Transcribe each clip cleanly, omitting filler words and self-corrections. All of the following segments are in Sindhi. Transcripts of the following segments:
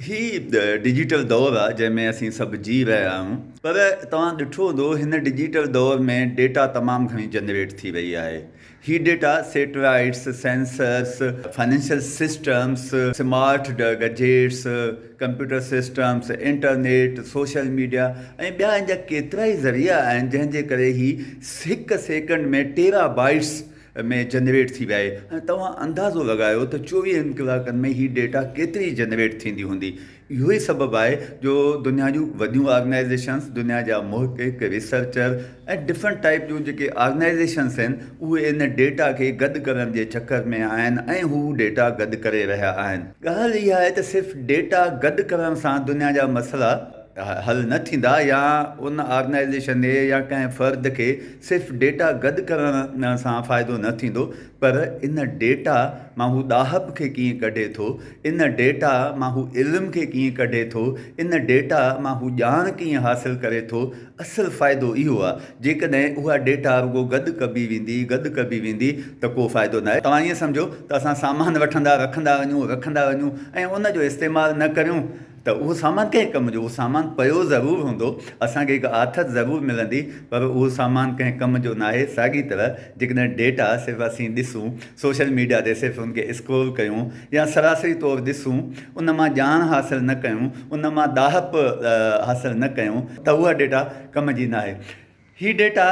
هي ڊجيٽل دور آ جنهن ۾ اسين سڀ جي رهيا آهيون پر توهان ڏٺو هوندو هن ڊجيٽل دور ۾ ڊيٽا تمام گهڻي جنريٽ ٿي رهي آهي. هي data satellites, sensors, financial systems, smart gadgets, computer systems, internet, social media ۽ ٻيا ان جا ڪيترائي ذريعا آهن جنهن جي ڪري هي هڪ سيڪنڊ ۾ ٽيرا بائيٽس ۾ جنريٽ ٿي ويا آهي ۽ توهان اندازو لڳايو ته چوويهن ڪلاڪن ۾ هي ڊيٽا ڪيتري جنريٽ ٿيندي هوندي. اهو ئي سبب آهي جو دنيا جون وڏيون آرگنائيزيشنس، دنيا جا محقق، ريسرچر ۽ ڊفرنٽ ٽائيپ جون جيڪي آرگنائيزيشنس آهن اهي ان ڊيٽا کي گڏ ڪرڻ جي چڪر ۾ آهن ۽ هو ڊيٽا گڏ ڪري رهيا آهن. ڳالهه اها آهي ته صرف ڊيٽا گڏ ڪرڻ سان دنيا جا مسئلا حل نه ٿيندا يا ان آرگنائيزيشن يا ڪنهن فرد کي صرف ڊيٽا گڏ ڪرڻ سان فائدو نه ٿيندو پر ان ڊيٽا مان هو ڏاهپ کي ڪيئن ڪڍي ٿو، ان ڊيٽا مان هو علم کي ڪيئن ڪڍي ٿو، ان ڊيٽا مان هو ڄاڻ ڪيئن حاصل ڪري ٿو، اصل فائدو اهو آهي. جيڪڏهن اها ڊيٽا رڳو گڏ ڪبي ويندي، گڏ ڪبي ويندي ته ڪو فائدو ناهي. توهان ائين سمجهو ته اسان سامان وٺندا رکندا وڃون، رکندا وڃون ۽ ان جو استعمال نه ڪريون ته اهو سامان ڪنهن ڪم جو؟ اهو سامان پيو ضرور هوندو، اسان کي هڪ آٿت ضرور ملندي، پر اهو سامان ڪنهن ڪم جو ناهي. ساڳي طرح جيڪڏهن ڊيٽا صرف اسين ڏسون، سوشل ميڊيا تي صرف ان کي اسڪرول ڪيون يا سراسري طور ڏسون، ان مان ڄاڻ حاصل نه ڪيون، ان مان ڏاهپ حاصل نه ڪيون ته اها ڊيٽا ڪم جي ناهي. هي ڊيٽا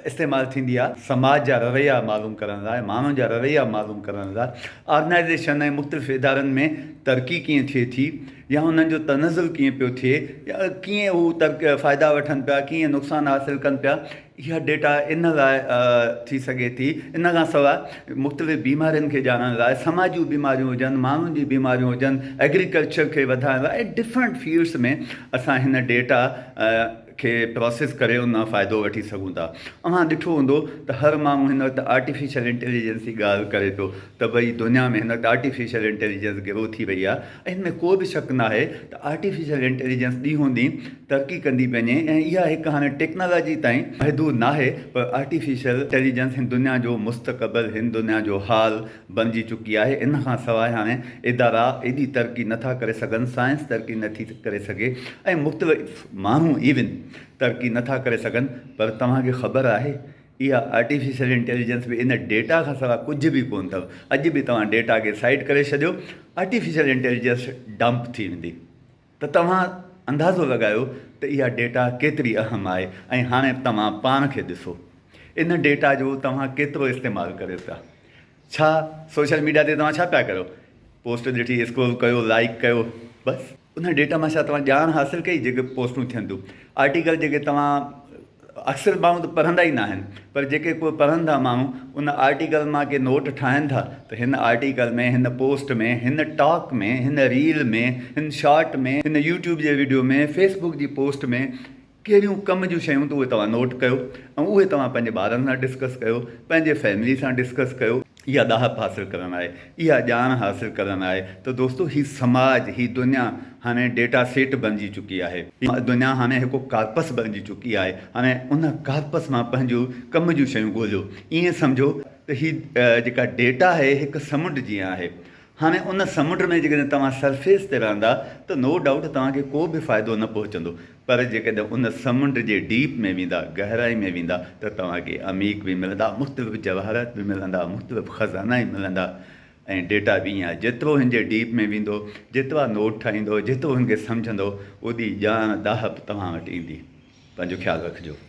استعمال ٿيندي آهي سماج جا رويا معلوم ڪرڻ لاء، ماڻهن جا رويا معلوم ڪرڻ لاء، آرگنائيزيشن ۽ مختلف ادارن ۾ ترقي ڪيئن ٿئي ٿي يا انهن جو تنزل ڪيئن پيو ٿئي يا ڪيئن هو فائدا وٺن پيا ڪيئن نقصان حاصل ڪن پيا اها ڊيٽا ان لاء ٿي سگهي ٿي. ان کان سواء مختلف بيمارين کي ڄاڻڻ لاء سماجي بيماريون هجن، ماڻهن جي بيماريون هجن، ايگريڪلچر کي وڌائڻ لاء ۽ ڊفرنٽ فيلڊس ۾ اسان هن ڊيٽا کي پراسيس ڪري ان مان فائدو وٺي سگهون ٿا. اوهان ڏٺو هوندو ته هر ماڻهو هن وقت آرٽيفيشل انٽيليجنس جي ڳالهه ڪري پيو ته ڀئي دنيا ۾ هن وقت آرٽيفيشل انٽيليجنس گرو ٿي وئي آهي ۽ هن ۾ ڪو به شڪ ناهي ته آرٽيفيشل انٽيليجنس ڏينهون ڏينهن ترقي ڪندي پئي وڃي ۽ اها هڪ هاڻي ٽيڪنالاجي تائين محدود ناهي پر آرٽيفيشل انٽيليجنس هن دنيا جو مستقبل هن دنيا جو حال بڻجي چڪي آهي ان کان سواء هاڻي ادارا ايڏي ترقي نٿا ڪري سگهن سائنس ترقي نٿي ڪري سگهي ۽ مختلف ماڻهو ايون ترقي نٿا ڪري سگهن پر توهان کي خبر آهي اها آرٽيفيشل انٽيليجنس به ان ڊيٽا کان سواء ڪجهه به ڪونه اٿو اڄ به توهان ڊيٽا کي سائيڊ ڪري ڇڏيو آرٽيفيشل انٽيليجنس ڊمپ ٿي ويندي ته توهان اندازو لڳايو ته اها ڊيٽا ڪيتري اهم آهي ۽ هاڻي توهان پاڻ کي ڏسو ان ڊيٽا جو توهان ڪيترو استعمال ڪريو پيا ڇا سوشل ميڊيا تي توهان ڇا پيا ڪريو پوسٽ ڏٺي اسڪرول ڪيو لائيڪ ڪيو بس ان ڊيٽا مان ڇا توهان ڄاڻ حاصل ڪئي جيڪي پوسٽون ٿين ٿيون آرٽيڪل جيڪي توهان اڪثر ماڻهو ته پڙهندا ئي ناهن پر جيڪي ڪو پڙهن ٿا ماڻهو ان آرٽيڪل مان ڪي نوٽ ٺاهن ٿا ته هن آرٽيڪل ۾ هن پوسٽ ۾ هن ٽاڪ ۾ هن ريل ۾ هن شارٽ ۾ هن يوٽيوب جي وڊيو ۾ فيس بڪ جي پوسٽ ۾ ڪهڙيون ڪم جون شيون ته اهي توهان نوٽ ڪيو ۽ اهي توهان پنهنجي ٻارن سان ڊسڪس ڪيو پنهنجي فيملي سان ڊسڪس ڪيو. اها ڏاهپ حاصل ڪرڻ آهي، اها ڄاڻ حاصل ڪرڻ آهي ته دوستو هي سماج، هي دنيا هاڻي ڊيٽا سيٽ بڻجي چڪي آهي. هي دنيا هاڻي هڪ ڪارپس بڻجي چڪي آهي. هاڻي ان ڪارپس مان پنهنجون ڪم جون شيون ڳوليو. ائين سمجهو ته هي جيڪا ڊيٽا آهي هڪ سمنڊ جيان آهي. هاڻي ان سمنڊ ۾ جيڪڏهن توهان سرفيس تي رهندا ته نو ڊائوٽ توهان کي ڪو به فائدو نه پهچندو پر جيڪڏهن ان سمنڊ جي ڊيپ ۾ ويندا، گهرائي ۾ ويندا ته توهان کي عميق به ملندا، مختلف جواهرات به ملندا، مختلف خزانا ئي ملندا ۽ ڊيٽا به ائين آهي جيترو هن جي ڊيپ ۾ ويندو، جيترا نوٽ ٺاهيندو، جيترو هن کي سمجهندو اوڏي ڄاڻ ڏاهپ توهان وٽ ايندي. پنهنجو خيال رکجو.